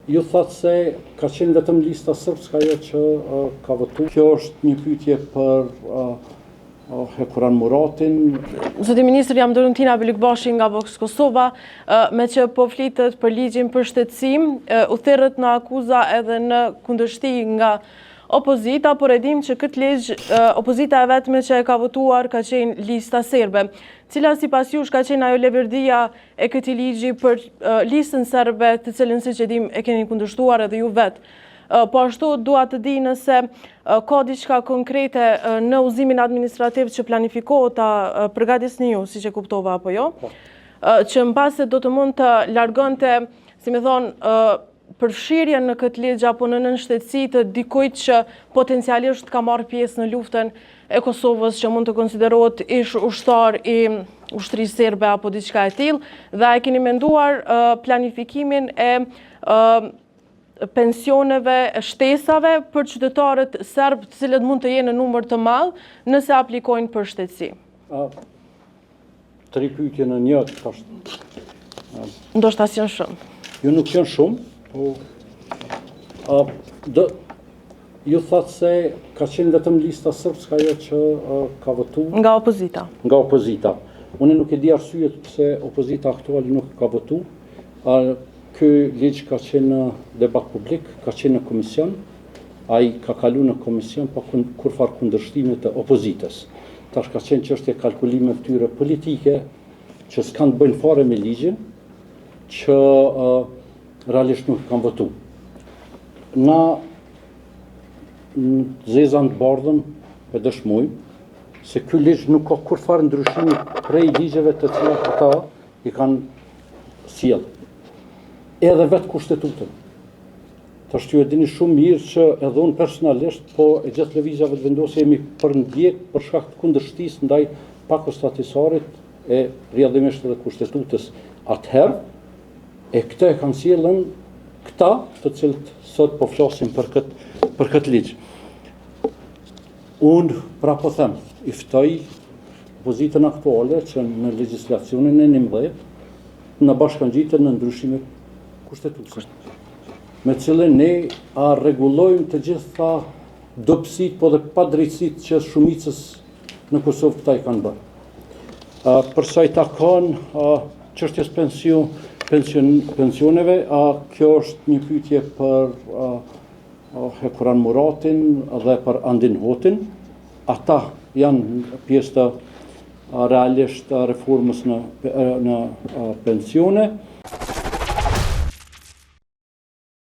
Ju thatë se ka qenë vetëm Lista Srpska ajo që ka votu. Kjo është një pyetje për Hekuran Muratin. Zoti ministër, jam Doruntina Bylykbashi nga Vox Kosova, meqë po flitet për ligjin për shtetësi, u thirrët në akuza edhe në kundërshti nga opozita, por e dim që këtë ligj opozita e vetme që e ka votuar ka qenë Lista Serbe. Cila sipas jush ka qenë ajo leverdia e këtij ligji për Listën Serbe, të cilën siç e dim e keni kundërshtuar edhe ju vetë. Po ashtu dua të di nëse ka diçka konkrete në udhëzimin administrativ që planifikohet ta përgatisni ju, siç e kuptova apo jo, po. që mbase do të mund të largonte, si me thonë, përfshirjen në këtë ligj apo në nënshtetësi të dikujt që potencialisht ka marrë pjesë në luftën e Kosovës që mund të konsiderohet ish ushtar i ushtrisë serbe apo diçka e tillë dhe a e keni menduar planifikimin e pensioneve, shtesave për qytetarët serbë të cilët mund të jenë në numër të madh nëse aplikojnë për shtetësi? Tri pyetje në një, tash. Ndoshta s'janë shumë. Jo nuk janë shumë, po a do ju thatë se ka qenë vetëm Lista Srpska ajo që a, ka votu nga opozita. Nga opozita. Unë nuk e di arsyet pse opozita aktuale nuk ka votu. A, ky ligj ka qenë në debat publik, ka qenë në komision, Ai ka kalu në komision pa kurrfarë kundërshtimi të opozitës. Tash ka qenë çështje e kalkulimeve tyre politike që s'kanë të bëjnë fare me ligjin, që realisht nuk e kanë votu. Na të zeza në të bardhën e dëshmojmë se ky ligj nuk ka kurrfarë ndryshimi prej ligjeve të cilat ata i kanë sjellë. Edhe vetë kushtetutën. Tash ju e dini shumë mirë që edhe unë personalisht, po e gjithë Lëvizja Vetëvendosje jemi përndjek për shkak të kundërshtisë ndaj Pakos të Ahtisarit e rrjedhimisht edhe kushtetutës atëherë, e këtë e kanë sjellë këta të cilët sot po flasim për këtë për këtë ligj. Unë pra po them, i ftoj opozitën aktuale që në legjislacionin e 11 të na bashkangjiten në ndryshimet kushtetuese, me cilën ne a rregullojmë të gjitha dobësitë, po dhe padrejtësitë që shumicës në Kosovë këta i kanë bërë. Për sa i takon çështjes pension, pension, pensioneve, a, kjo është një pyetje për a, Hekuran Muratin dhe për Andin Hotin. Ata janë pjesë të realisht reformës në, në pensione.